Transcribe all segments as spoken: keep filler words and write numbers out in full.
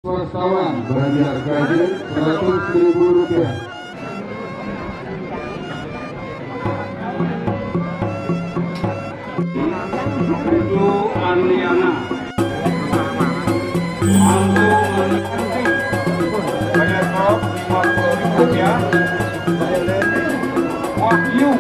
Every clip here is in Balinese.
Wartawan Banjar Kajen, seratus ribu rupiah. Itu Anliana. Anto Anliana. Bayar kop lima puluh ribu rupiah. Wahyu.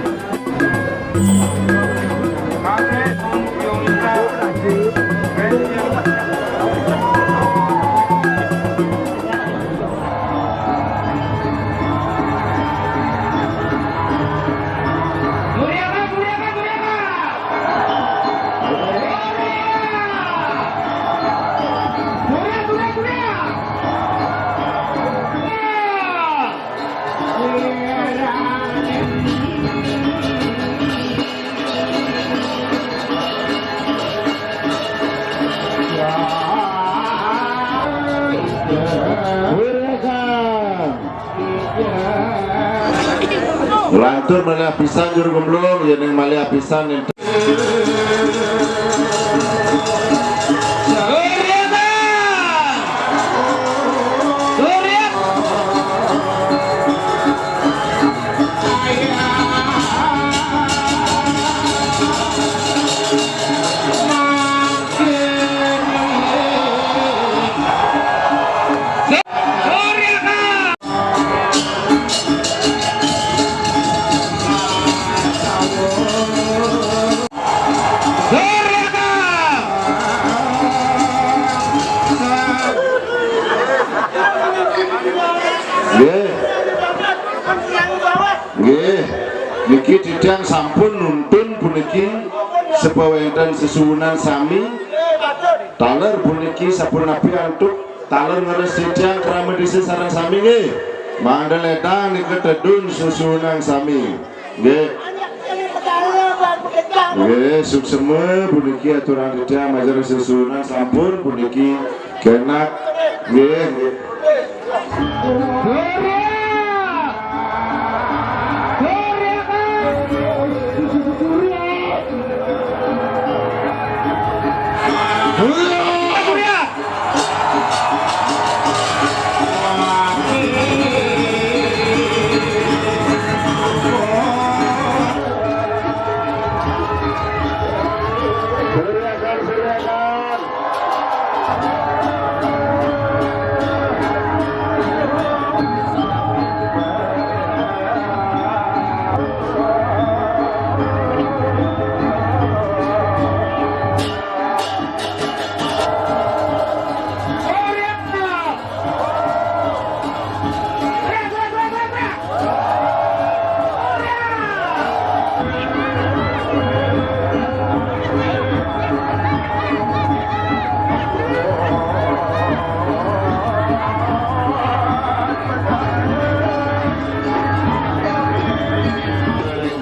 Lantur malih apisan juru gemblung, yén malih apisan. Nggih. Nggih. Niki titiang sampun nuntun puniki, sapa wénten sesuwunan sami. Taler puniki sapunapi antuk taler ngeres titiang krama disa sareng sami nggih. Mangda ledang nika tedun sesuwunan sami. Nggih. Nggih, suksema puniki aturang titiang majeng sesuwunan sampun puniki kenak. Nggih, nggih.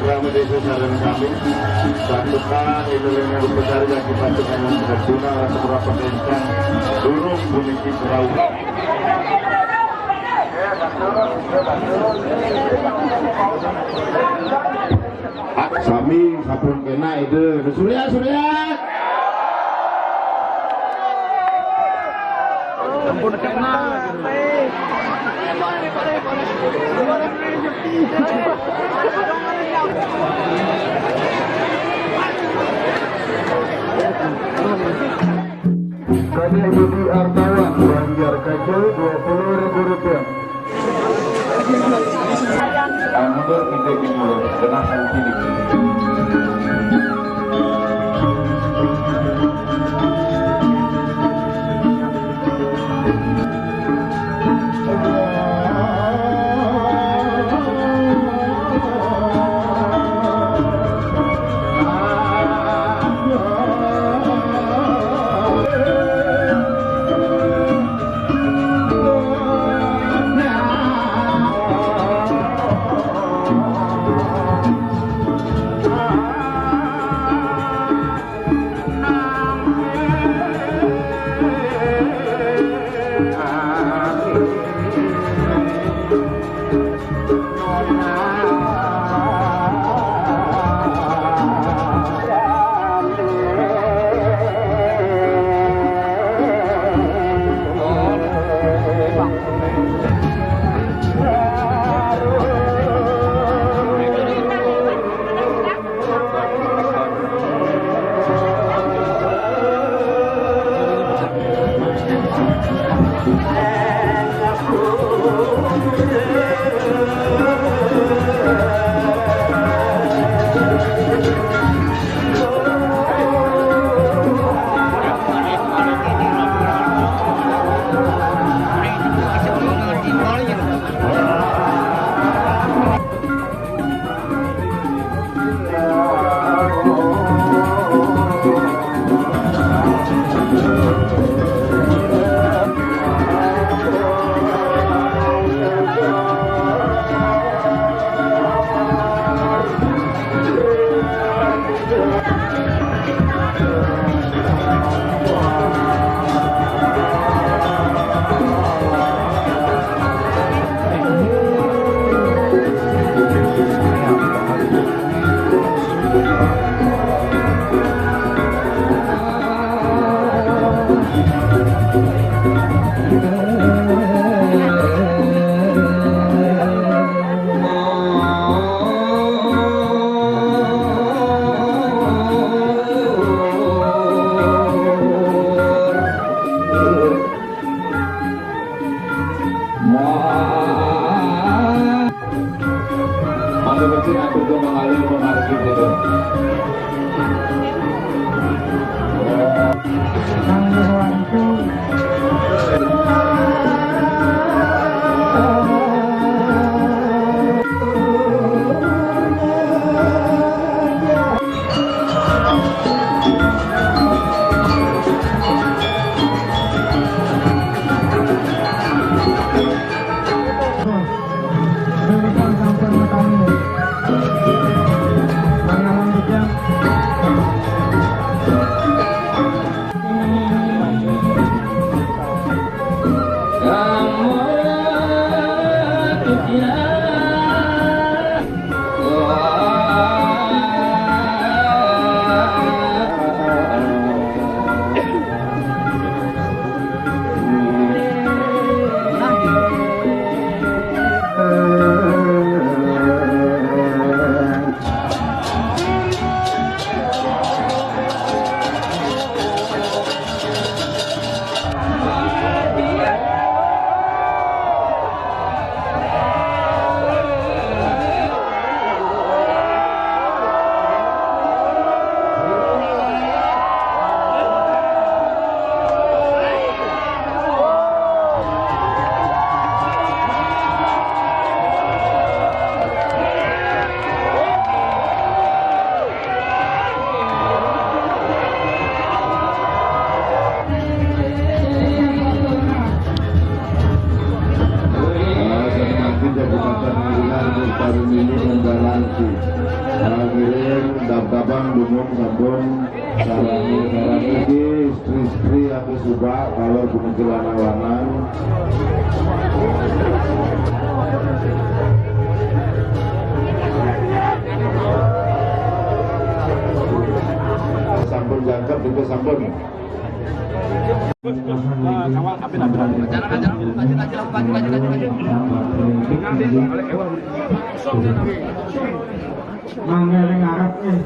Drama desa sareng sami. Pasukan itu dengan besar yang dipasukan yang berguna atau berapa kencang. Durung puniki perahu. Sami sampun kena ide. Surya, Surya. Sampun kena. Kadek Budi Artawan, Banjar Kaja, dua puluh ribu rupiah. Mundur, pindah, pindah, genah, pindah. Masih kecil, aku tuh mengalir, mengalir gitu. Kabupaten Ngiringan, Kabupaten Ngiringan, Kabupaten Ngiringan, Kabupaten Ngiringan, Kabupaten Ngiringan, Sarani, sarani. Iki istri-istri aku suka kalau puniki lanang-lanang. Sampun jangkep itu sampun. Mangga ning ngarep nih.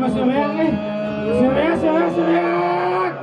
Semeang, eh. Semeang, semeang, semeang.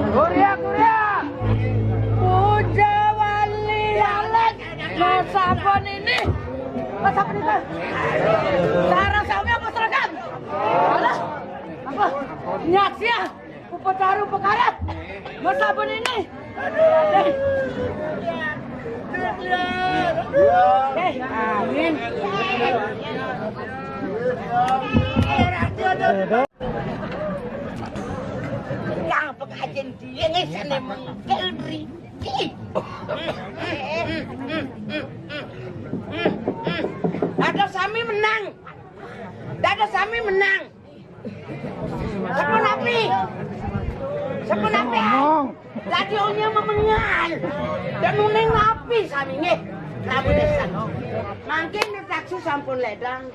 Kurya, kurya. Puja wali alit. Mas sampun ini. Mas sampun ini. Cara sami apa seragam? Alah. Apa? Nyaksian. Upacara upakara. Mas sampun ini. Eh, amin. Kang pekajen dia ngesane mengkel mriki. Dados sami menang. Dados sami menang. Sapunapi? Sapunapi? Radionya memengal. Dan uning napi sami nggih? Prabu Desa. Mangkin taksi sampun ledang.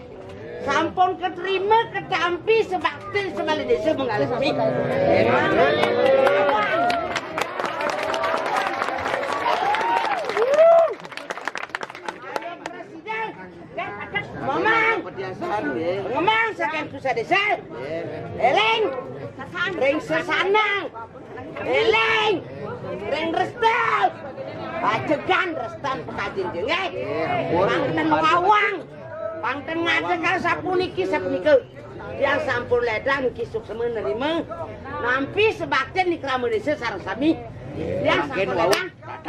Sampun keterima, ketampi, sebakti, sebalik desa mengalami. Presiden. Mamang. Mamang saking Kusa Desa. Eling. Ring sesanang. Eling. Ring resta. Ajegan restan pekajin nggih. Pangten ngawang. Pangten ngadeg karo sapuniki sapunika. Yang sampun ledang niki suksema nerima. Nampi sabaktian di krama desa sareng sami. Ya, sampun wau.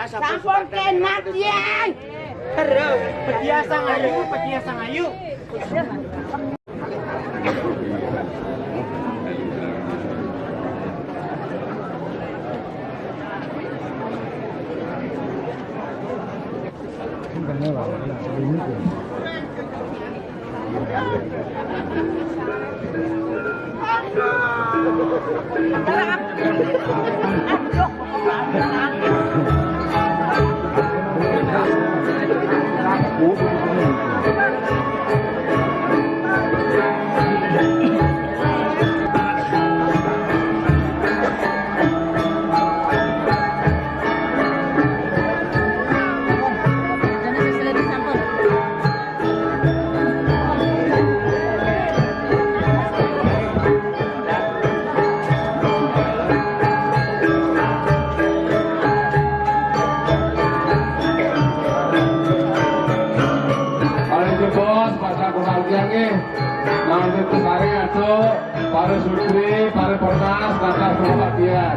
Sampun kén matian. Terus, pedia sangayu, pedia sangayu. Paling jebos, pada kusalnya nih. Nanti pesari atuh, para sutri, para pernas, lantas kepatian.